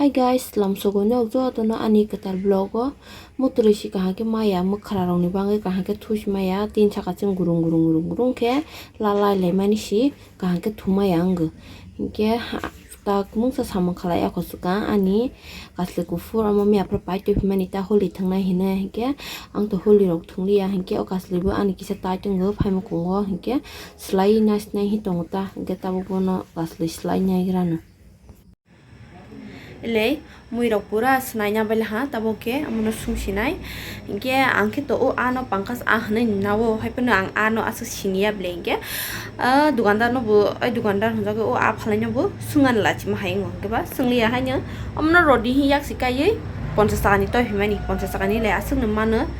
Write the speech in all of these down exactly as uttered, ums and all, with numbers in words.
Guys, lamsogo nok jotono ani kwtal vlog o. Mutrui si kaham khe maya mwkhra rok ni bagwi kaham khe thusi maya tin saka chwng gurung gurung gurung gurung khe lalai lai mani si kaham khe thumaya wngo. Hinkhe tak mungsa samung khalai ako swkang ani kasli kuphur omo miya phra pai twi phimani ta holi thangnai hinwi hinkhe ang to holi rok thungliya hinkhe o kasli bo ani kisa tai tongo phaima kungo hinkhe slai nai sinai hi tongo ta hinkhe tabuk bono kasli slai nai grano. Elei mui rok pura swnai na bai laha tabuk khe omono sung sinai. Hinkhe ang khe to o ano pangkas a hinwi nao hai phano ang ano aswk siniya bele hinkhe, ah, dukandar no bo, ai dukandar hwnjak o a phalai no bo sungani lachima hai wngo hinkhe ba swngliya haino omono rodi hi yak si kaiwi ponchas taka ni toi phaimani ponchas taka ni le aswk no mano.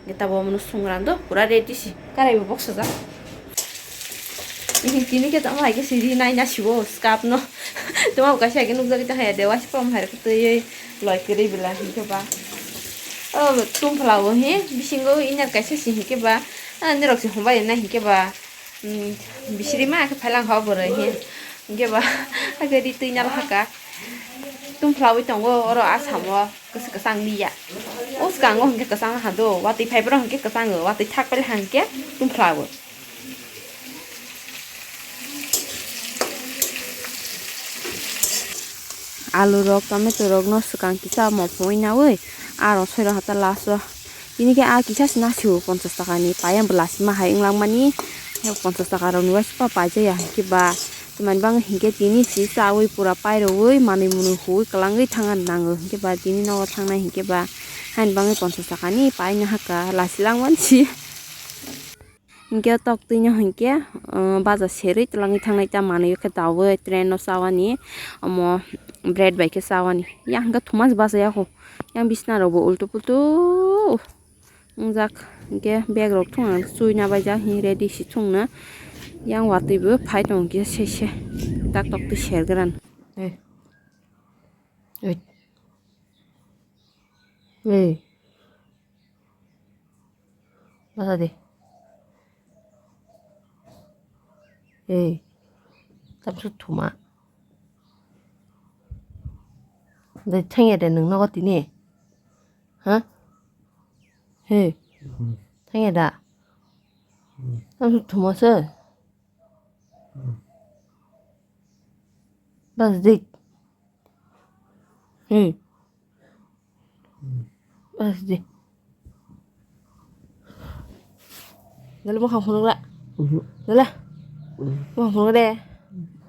Gita bo mwnwi swngrang do pura ready si karai bo boksajak. Tini khe tamo hai khe siri nai na sibo scarf no. Tamo kaisa hai khe nukjagwi tong hai de waisa pom hai khe twi loi kwrwi bela hinkhe ba. O tum phalao he bisingo inner kaisa si hinkhe ba. Ani rok se hombai na hinkhe ba. Hmm, bisiri ma khe phailang kha boroi he. Hinkhe ba, ake ri twi nal haka. Tum phlawi tongo oro asamo, kwsa kwchang liya. O swkango hinkhe kwchang ha do, watwi phai borok hinkhe kwchango, watwi thak pele hinkhe tum phlawo. Alu rok, tomato rok no swkang kisa mophui nawi, aro soi rok hata last o. Tini khe a kisa se nasio ponchas taka ni payam bo lasima hai wng langmani. Ponchas taka rok ni waisa paijaya hinkhe ba. Tamni bagwi hinkhe tini si chawi pura pairowi manwi mwnwi huwi kwlangwi thangna nango hinkhe ba tini nogo thangnai hinkhe ba. Haini bagwi ponchas taka ni paina haka lasi langmani si. Hinkhe toktwi no hinkhe, ah, baja serwi twlangwi thangnai ta manwi khe dawi train no chawani omo bread bai khe chawani. Yang hinkhe thumas bachaya kho. Yang bisna rok bo ultu pultu wngjak. Hinkhe bag rok thung ang chuina baijak hi ready si thungna. Yang watwi bo phai tongo kisa se se tak toktwi sergran. Ei. Ei. Ei. Masa de. Ei. Tamsu thuma. De thengya de nwng nogo tini. Ha? Hey. Thengya da. Tamsu thuma se. Bas dik. Hmm. Bas dik. Dale mo khang phunuk la. Dale. Mo khang phunuk de.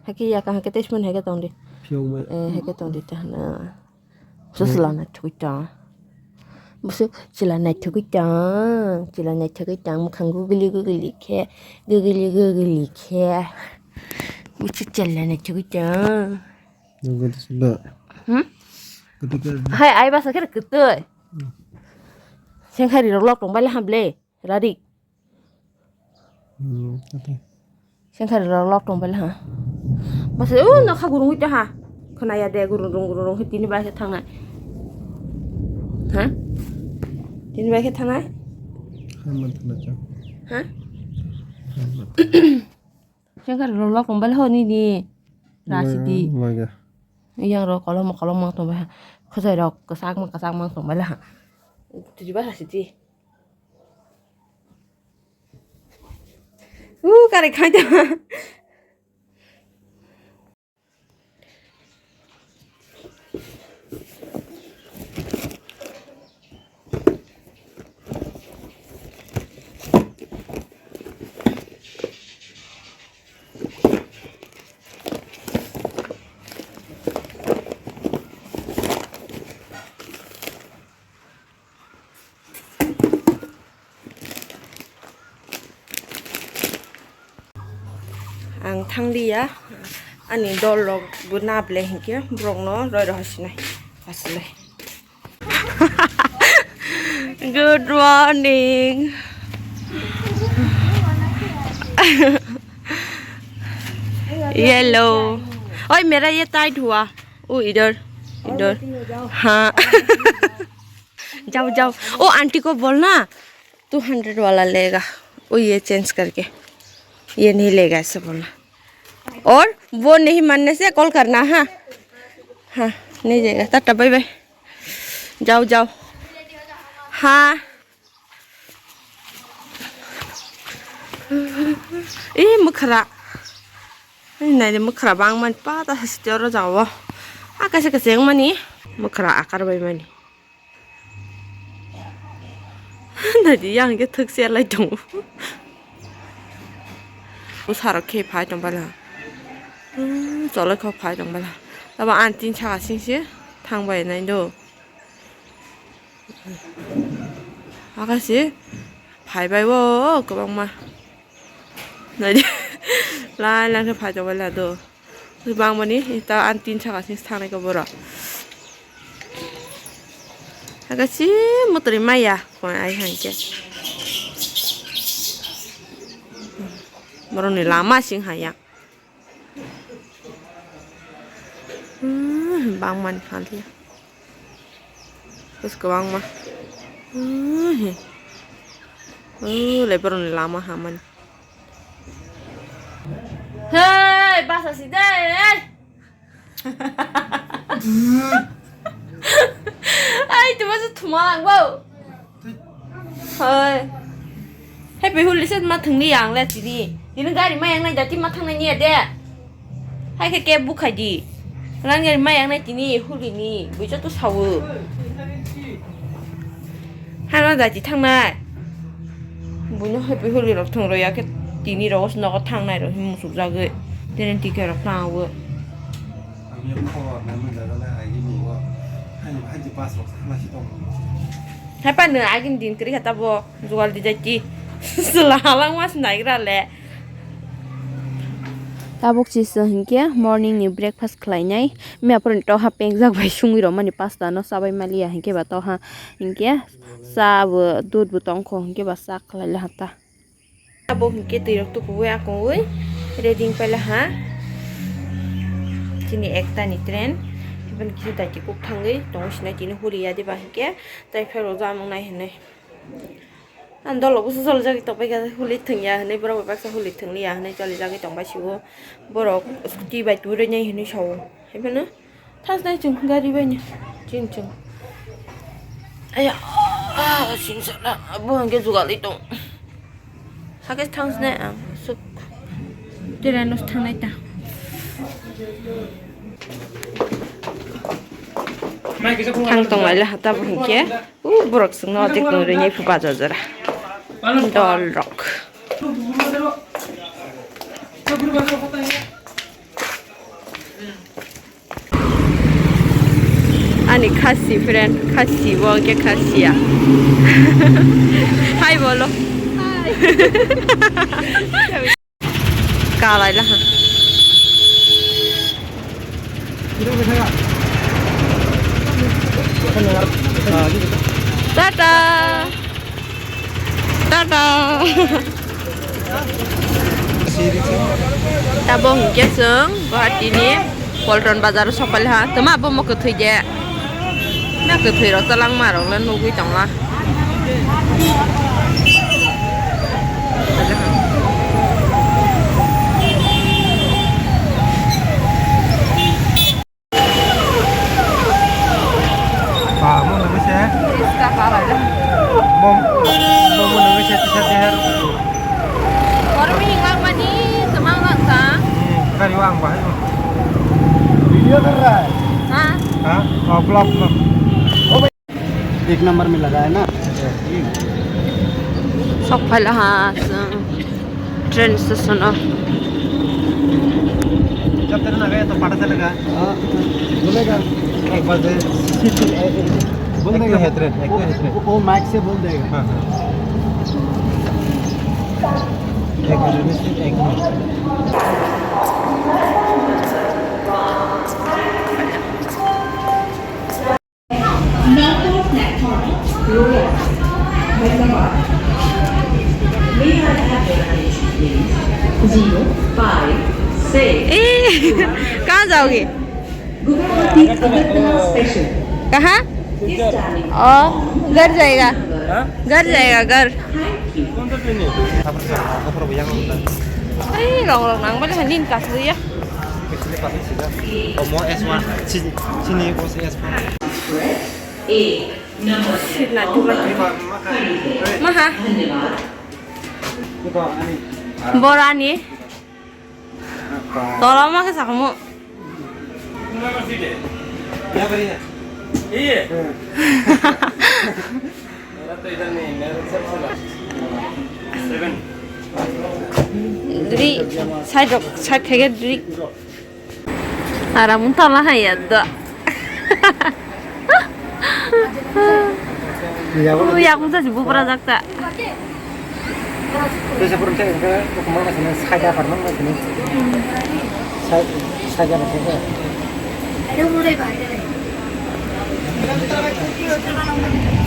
Hake ya ka hake test mon hake tong di. Phiyok mai. Eh, hake tong di ta na. Busu chwla naithogwi tong. Busu chwla naithogwi tong. Chwla naithogwi tong. Mwkhang guguli guguli khe. Guguli guguli khe. Busu chwla naithogwi tong. Nang kata sila. Hmm? Kata kata. Hai, ai basa khe kwtwi. Sengkhari rok lok tong bai le ham ble. Radik. Hmm, okay. Sengkhari rok lok tong bai le ha. Bas o no kha gurung ita ha. Khna ya de gurung rung gurung rung tini bai khe thangnai. Ha? Tini bai khe thangnai? Hai man thana cha. Ha? Hai man. Sengkhari rok lok tong bai le ho nini. Rasi di. Maga. Yang rok kolom kolom mang tong bai ha. Khosai rok kwchak mang kwchak mang tong bai le ha. Tiji ba rasi di. Uh, kare khai ta. Ang thangliya, ani dol rok bo na ble hinkhe borok no roi rohor sinai asle. Good morning. Yellow. Oi, mera ye tight hua. Oh, idhar, idhar. Ha. Jao, jao. Oh, aunty ko bolna, two hundred wala lega. Oh, ye change karke. Ye nahi lega aisa bolna. Aur wo nahi manne se call karna, ha. Ha, ni jaga. Tata, bye bye. Jao, jao. Ha. Ih, mwkhra. Ih, nai de mwkhra bang mani pa ta hasti oro jao. A kaisa kaisa yang mani. Mwkhra akar bai mani. Nai di yang ke thuk se lai tongo. Usarok khe phai tong bala. Hmm, cholai kho phai tong bala. Abo ang tin saka sing se thang bai nai do. Akasi phai bai o kwbangma. Nai di. Lai lang khe phai tong bala do. Bangmani ta an tin saka sing thangnai khe borok. Hakhe si motri maya koi ai hai khe. Borokni lama sing haya. Hmm, bangmani haliya. Bwswk kwbangma. Hmm, he. Oh, le borokni lama hamani. Hey, basa si de, hey. Ai, tu masa thuma langbo. Hoi. Hai, pai huli set ma thangni yang le tini. Tini gari ma yang nai jati ma thangnai ni de. Hai khe cab book khai di. Nang gari ma yang nai tini huli ni. Bui joto sawo. Hano da ji thangnai. Buino hai pui huli rok thwng rw ya khe tini rok nogo thangnai rok himung suk jagwi. Tini ticket rok thango. Ang ye khobor nai manja jale ai ni bo. Hai hai ji bus rok thangna si tong. Hai pa no agin din kri khata bo jugal di jai ti. Sula halang mas nai gra le. Tabuk chwng hinkhe morning ni breakfast khlainai. Mia phuru toha pengjak bai sungwi rw mani pasta no chabai maliya hinkhe ba toha hinkhe cha bo dud bo tongkho hinkhe ba cha khlai le hata. Abo hinkhe twi rok tukuwi akungwi ready wngpai le ha. Chini ekta ni train. Hibani kisa daiti kuk thangwi tongo sinai tini huli ya diba hinkhe tai phai rw jamung nai hinwi. Ang dolo busa jolijagwi tongpai kha, huli thwngya hinwi, borok bai baksa huli thwngliya hinwi jolijagwi tongpai sigo. Borok scooty bai twrwinai hinwi sao. Haiphano thangsnai chwng gari baino. Chini chwng. Aya, ah, singsana, bo hwnkhe jugalwi tong. Hakhe thangsnai ang, suk. Traino thangnai ta. Thang tong laila hata bo hwnkhe. U borok chwngno tek nung rwngya phu bajar jora. Dol rok. Ani khasi friend, khasi bo ke khasi ya. Hi bolo. Hi. Kalai laha. Tata. Tata. Tabuk hwnkhe chwng Guwahati ni Polton bazar o sokphaile ha. Twma bo mo kwthwi de. Na kwthwi rok twlangma rok le nugwi tongla. Ba, mo nang se. Mo, mo, mo nang se, tisa teher. Oro mi hingak mani, semang lang sa. Hmm, gari wang bahai mo. Video kar raha hai? Ha? Ha? Oh, vlog, vlog. Ek number mein laga hai na? Sok phaila ha, train station o. जब तक ना गए तो पता चलेगा। हाँ, बोलेगा। एक बार से। बोल देगा। एक तो है train, एक तो है train। वो, वो माइक से बोल देगा। हाँ, हाँ। एक मिनट, एक minute. Number platform, Royal, Hyderabad. May I have your attention, please? Zero five six. ए, कहाँ जाओगे? Guwahati Agartala special. कहाँ? This time. ओ, घर जाएगा। हाँ? घर जाएगा, घर। Thank you. कौन सा ट्रेन है? ए, रंग रंग नांग बले हनीन कासलिया। Omo S one, si-, sini bo se S one. Sitna tuba. Maha. Borani. Tolama khe sakamo. Dri, side rok, side khaikhe dri. Aram wng tala hai ya da. Yakung sa si bubra jak ta. Saja parma.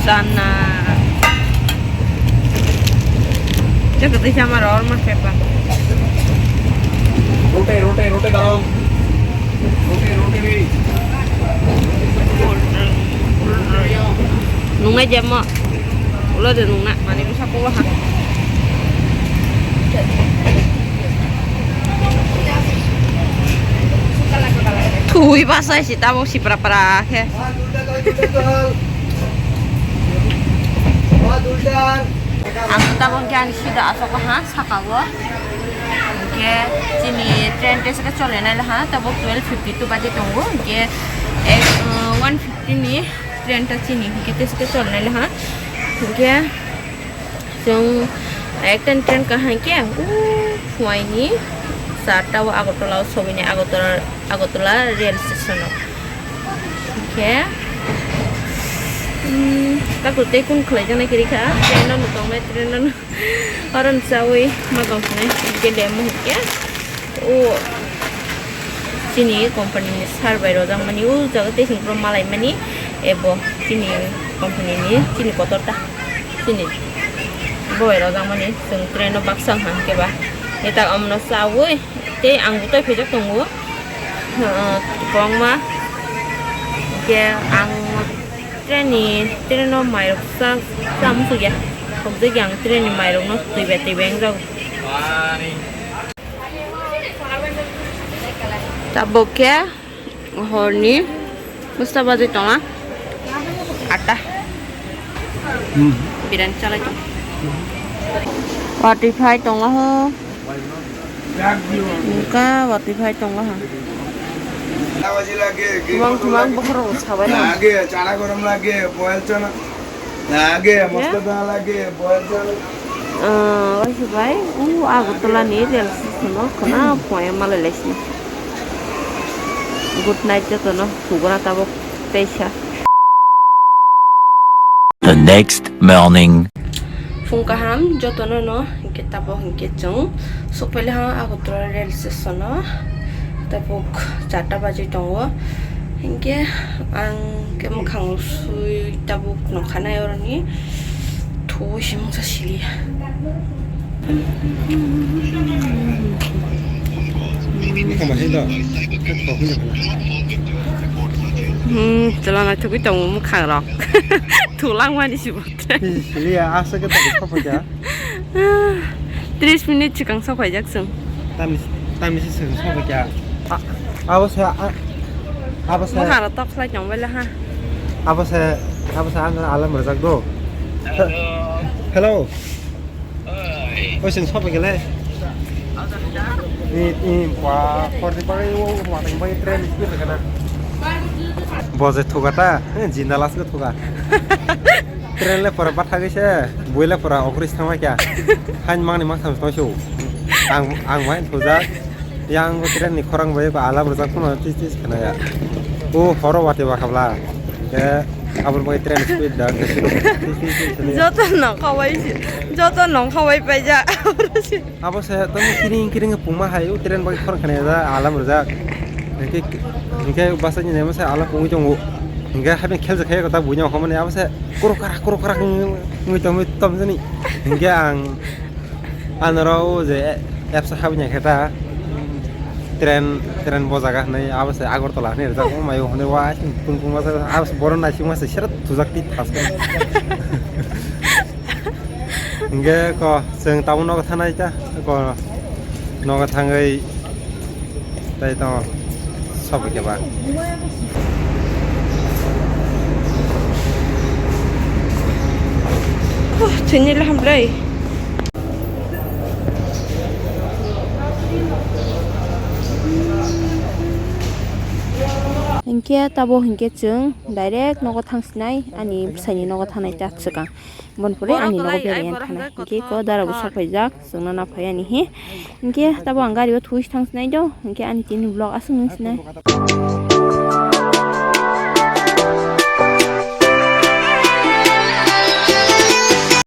Sana. Cek itu sama rawar mas pepa. Roti, roti, roti garong. Roti, roti ni. Nungnai jemo. Ulo de nungna, mani bisa kuwa ha. Thui basai si tabok si pra pra khe. Ang tabok khe ani sida asok ha saka o. Hingke chini train tesa khe chole nai laha tabok twelve fifty two baje tongo. Hingke ek, uh, one fifty ni train ta chini hingke tesa khe chole nai laha. Hingke Chwng ekta train kaham khe, o phuaini charta o Agartala o sobaini Agartala, Agartala rail station o. Hingkhe, hmm, takhuk tei kung khlaijaknai kwrwi kha, train no tongmai, train no oro chaui ma tong khnai, hingkhe lemo hingkhe. O chini company ni sir bai rojak mani, o jaga tei chwng pura malai mani, ebo chini company ni chini kotor ta chini bo bai rojak mani, chwng train o baksa wngkha hwnkhe ba. Neta omono chaui tei ang bo tei phaijak tongo, ah, kwbangma. Hwnkhe ang train ni, train o mairok cha, cha muchungya, thokjagya ang train ni mairok no twi bai twi bai wngjago. Tabok khe horni busta bajwi tongo atta. Hmm. Birani chalai tongo. Watwi phai tongo ho. Nokha watwi phai tongo ho. Thumang thumang bokhorok sabai no. Lage, chana gorom lage, boil chana. Lage, mosto da lage, boil chana. Ah, oi se bai, u Agartala ni rail station o khwna phuya malai lai sini. Good night jotono, thuguna tabok teisa. The next morning. Phung kaham jotono no, hingke tabok hingke chwng sokphaile ha Agartala rail station o. Tabuk charta bajwi tongo, hinkhe ang khe mwkhang swi tabuk nokha nai oroni thuwi se mungsa siliya. Hmm, chwla naithogwi tongo mwkhang rok. Thulangmani se bo. Siliya, aswk khe tabuk sokphaikha. Tris minute swkang sokphaijak chwng. Tamni, tamni se swkang sokphaikha. A-, abo se, a-, abo se. Moharo tok khlai tong baila ha. Abo se, abo se ang alam rwjak do. Hello. Oi, chwng sokphaikha le. Ni, ni, ba, khorni bagwi o, o, watwi bagwi train speed rwkha na. Bo je thuga ta, eh, jinda last go thuga. Train le pora bathagwi se, bui le pora okris thangma kya. Hain mangni mangtham tong su. Ang, ang mai thujak. Yang train ni khorang bai ko alam rwjak phano tis tis khna ya. O horo wate ba khabla. Ke abor bai train speed da. Tis tis tis khna ya. Joto no khawai si, joto no khawai paija. Abo se tamo kiring kiring pungma hai, o train bai khorang khna ya, alam rwjak. Hingke, hingke basa ni nemo se alam pungwi tongo. Hingke haben khel jakhe kota buino khomani abo se. Kuro kara, kuro kara, ngui tongwi tomjani. Hingke ang anoro o je apps habini khe ta train, train bo jaga hwnwi abo se Agartala hwnwi rijak, o mayo hwnwi wa tung tung masa abo se boron naising masa sero tujak ti thas. Hingke ko chwng tabuk nogo thanai ta ko nogo thangwi tai tongo. Tabuk khe ba. Huh, thwini laham lei. Hinkhe tabo hinkhe chwng direct nogo thangsinai, ani bwsaini nogo thangnai ta swkang. Bon pore ani nogo beraiya thana. Hinkhe ko dara bo sokphaijak, chwngno naphai ani hi. Hinkhe tabo ang gari o thuwi thangsinai do, hinkhe ani tini vlog aswk nungsinai.